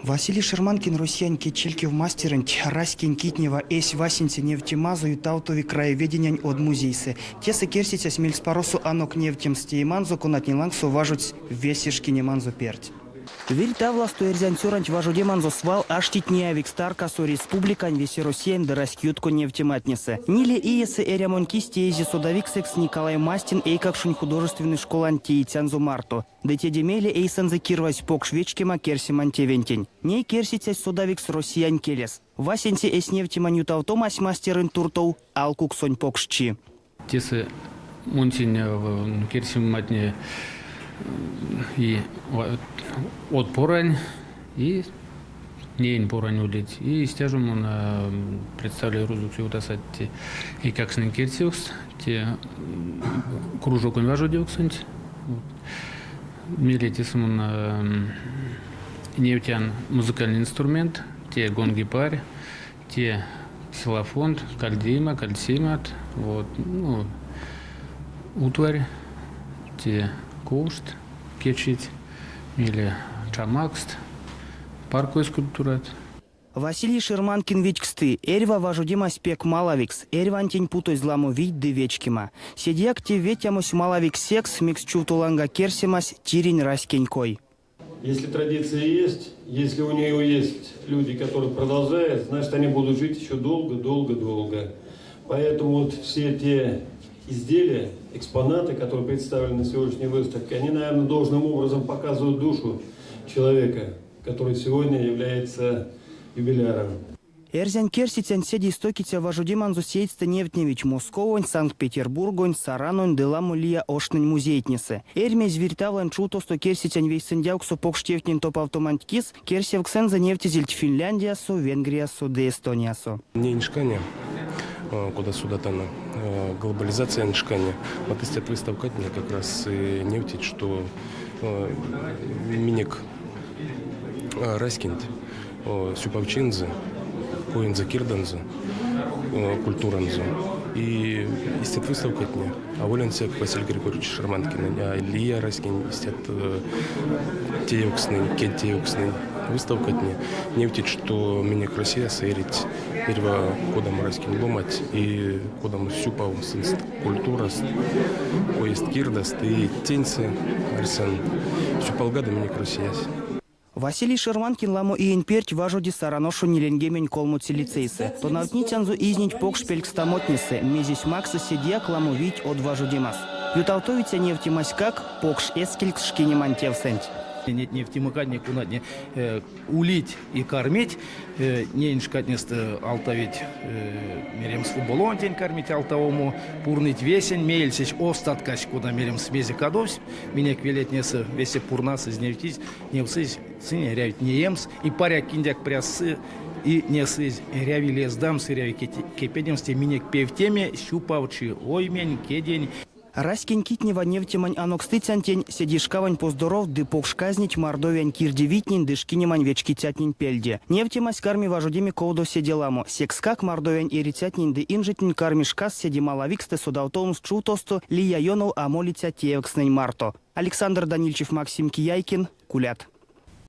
Василий Ширманкин Россиянь кедьчелькев мастерэнть раськень китнева эсь васенце невтемазо ютавтови краеведениянь од музейсэ. Тесэ керсицясь мельспаросо анок невтемс тееманзо, конатнень лангсо важодсь весе шкинеманзо перть. Вирь Тавласто эрзянь цёранть важодеманзо свал аштить неявикс таркасо республикань, весероссиянь ды раськеютконь невтематнесэ. Ниле иесэ эрямонь кись теезь содавиксэкс Николай Мастин эйкакшонь художественной школанть теицянзо марто. Ды теде мейле эйсэнзэ кирвазсь покш вечкема керсемань тевентень. Ней керсицясь содавикс Россиянь келес. Васенце эсь невтемань ютавтомась мастерэнть туртов алкуксонь покшчи. Тесэ монсень керсематне и од порань, и неень порань улить. И истя жо мон представляю рузокс ёвтасать эйкакштнень керсевкст, те кружоконь важодевксэнть. Мейле тесэ мон невтян музыкальный инструмент, те гонгипарь, те ксилофон, кальдима, кальцимат, вот, ну, утварь, те ковшт, кечить, мейле чамакст, парковой скульптурат. Василий Ширманкин видьксты, эрьва важодемась пек малавикс, эрьвантень путозь ламо вийть ды вечкема. Седеяк те ветямось малавикс секс, мекс чувто ланга керсемась тиринь раськень кой. Если традиция есть, если у нее есть люди, которые продолжают, значит, они будут жить еще долго, долго, долго. Поэтому вот все те изделия, экспонаты, которые представлены на сегодняшней выставке, они, наверное, должным образом показывают душу человека, который сегодня является юбиляром. Эрзянь керсицянть седейс токиця важодеманзо сеедьстэ невтневить Московонь, Санкт-Петербургонь, Саранонь ды ламо лия оштнэнь музейтнесэ. Эрьмезь Вирьтавлань чувтосто керсицянь вейсэндявксо покш тевтнень топавтоманть кис керсевксэнзэ невтезельть Финляндиясо, Венгриясо ды Эстониясо. Неень шкане, кода содатано, глобализациянь шкане, вот истят выставкатне как раз и невтить, что минек раськенть сюпавчинзэ, коензэ кирданзо, культуранзо. И истят выставкатне, аволь ансяк Василий Григорьевич Шарманкинэнь, а лия раськень истят теевкстнэнь, кедь-теевкстнэнь выставкатне невтить, что минек Россиясо эрить эрьва кодамо раськень ломанть и кодамо сюпав сынст культураст, коест кирдаст и теньсэ, арсян, сюпалгады минек Россиясь. Василий Ширманкин ламо иень перть важоди Саран ошонь 43 лицейсэ. Тонавтницянзо изнить покш пелькстамотнесэ, мезесь максы седеяк ламо вийть од важодемас. Ютавтовиця невтемаськак покш эскелькс шкинемань тевсэнть. Неть невтемакатне, конатне улить и кармить, неень шкатнестэ алтавить меремс футболонтень кармить алтавомо, пурныть весень, меельцесь остаткась, кода меремс, мезе кадовсь, минек велетнесэ весе пурнасызь, невтизь, невсызь, сынь эрявить неемс, и паряк киндяк прясы и несызь, эряви лездамс, эряви кепедемс те минек певтеме сюпавчи оймень, кедень. Раськень китнева невтемань анокстыцянтень седейшкавань поздоровт ды покш казнеть Мордовиянь кирдивийтнень ды шкинемань вечкицятнень пельде. Невтемась карми важодеме ковдо седе ламо. Секскак Мордовиянь эрицятнень ды инжетнень карми шкаст седе малавикстэ содавтомс чувтосто лия ёнов а молиця теевкстнэнь марто. Александр Данильчев, Максим Кияйкин. Кулят.